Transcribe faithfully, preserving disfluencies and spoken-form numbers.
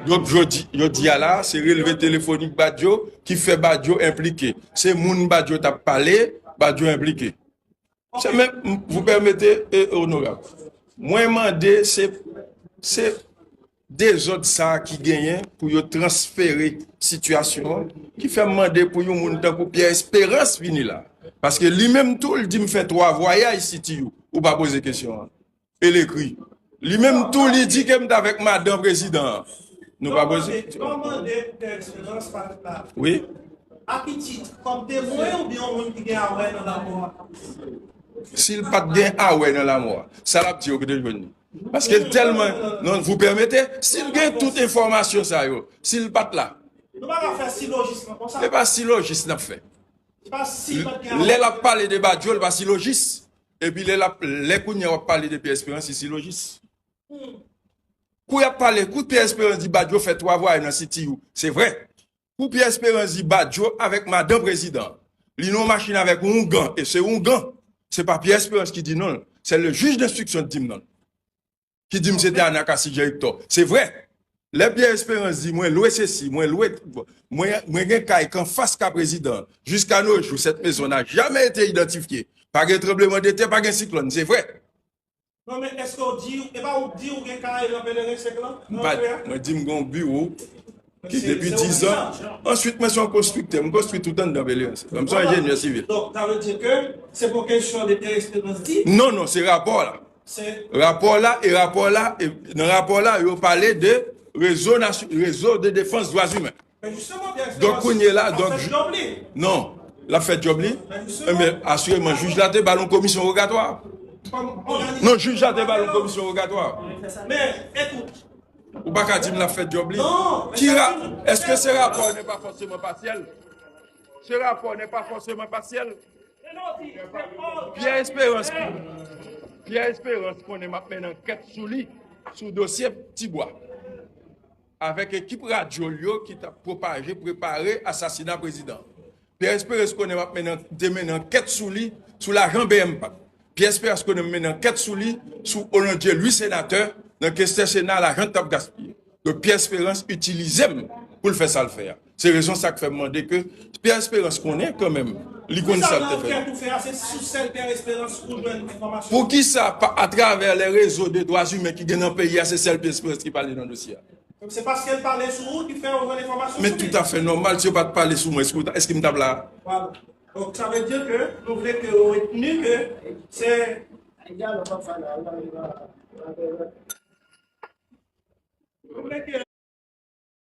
Donk, jodi, jodi a la, se relve telefonik Badio ki fè Badio enplike. Se moun Badio t ap pale, Badio enplike. Se menm, vous permettez, eh, onorab, mwen mande se, se dezòd sa a ki genyen pou yo transfere sitiyasyon an, ki fè m mande pou yon moun tankou Pierre Espérance vini la. Paske li menm tou, l di m fè twa vwayaj C T U. Ou pa poze kesyon an. E l ekri. Li menm tou, li di ke m t avèk madan prezidan an. Nou pa poze. Kòman de, kòman de Pierre Espérance pa t la? Wi. A ki tit? Kòm temwen oubyen yon moun ki gen awè nan lanmò a? Si l pa t gen awè nan lanmò a, sa l ap di yo ki te jwenn li. Paske l tèlman, non, vous permettez, si l gen tout enfòmasyon sa yo, si l pa t la. Nou pa ka fè silojis lan konsa. Se pa silojis n ap fè. Se pa si l pa t gen awè. Lè l ap pale de Badio, l pa silojis. Epi lè l ap, lè kounye a w ap pale de Pierre Espérance, li silojis. Kou y ap pale, kou Pierre Espérance di Badio fè twa vwayaj nan C T U, se vre. Kou Pierre Espérance di Badio avèk madan prezidan, li nan yon machin avèk yon ougan, e se yon ougan. Se pa Pierre Espérance ki di non, se le juge d'instruction ki di m non. Ki di m se te Anacassi Jean Hector. Se vre. Lè Pierre Espérance di mwen lwe sesi, mwen lwe, mwen, mwen gen kay k anfas ka prezidan. Jusqu'à nos jours, cette maison n'a jamais été identifiée. Pa gen tranblemanntè, pa gen siklòn, se vre. Non, men èske w di, e pa ou k di ou gen kay nan Pelerin senk lan? Nan Antre a? Mwen di m gen yon biwo ki depi diz an. Answit, mwen se yon konstriktè. M konstwi tout anndan Pelerin senk. Mwen se yon enjenyè sivil. Donk, sa vle di ke se pou kesyon de Pierre Espérance di? Non, non, se rapò la. Rapò la, e rapò la, e nan rapò la, yo pale de rezo, rezo de defans dwa imen. Donk, kounye la, donk, non, l ap fè djòb li. Enben, asireman, jij la te ba l yon komisyon wogatwa. Non, jij la te ba l yon komisyon wogatwa. Ou pa ka di m l ap fè djòb li. Ki ra-, èske se rapò n'est pas forcément partiel? Ce rapport n'est pas forcément partiel. Pierre Espérance, Pierre Espérance konnen m ap mennen ankèt sou li, sou dosye Tibwa. Avèk ekip radyo l yo ki t ap pwopaje, prepare asasina prezidan. Pierre Espérance konnen m ap mennen, te mennen ankèt sou li, sou lajan B M P. Pierre Espérance konnen m mennen ankèt sou li, sou Onondieu Louis senatè, nan kestè Sena, lajan k t ap gaspiye. Donk, Pierre Espérance itilize m pou l fè sa l fè a. Se rezon sa k fè m mande ke Pierre Espérance konnen kanmenm, li konn sa l te fè. Sa nan ankèt ou fè a, se sou sèl Pierre Espérance ou jwenn enfòmasyon? Poukisa pa atravè les réseaux de droits humains ki gen nan peyi a, se sèl Pierre Espérance ki pale nan dosye a? Se paske l pale sou ou ki fè ou jwenn enfòmasyon sou li? Men toutafè nòmal, si yo pa t pale sou mwen, èske w ta, èske m t ap la? Voilà. Donk, sa vle di ke nou vle ke ou retni ke se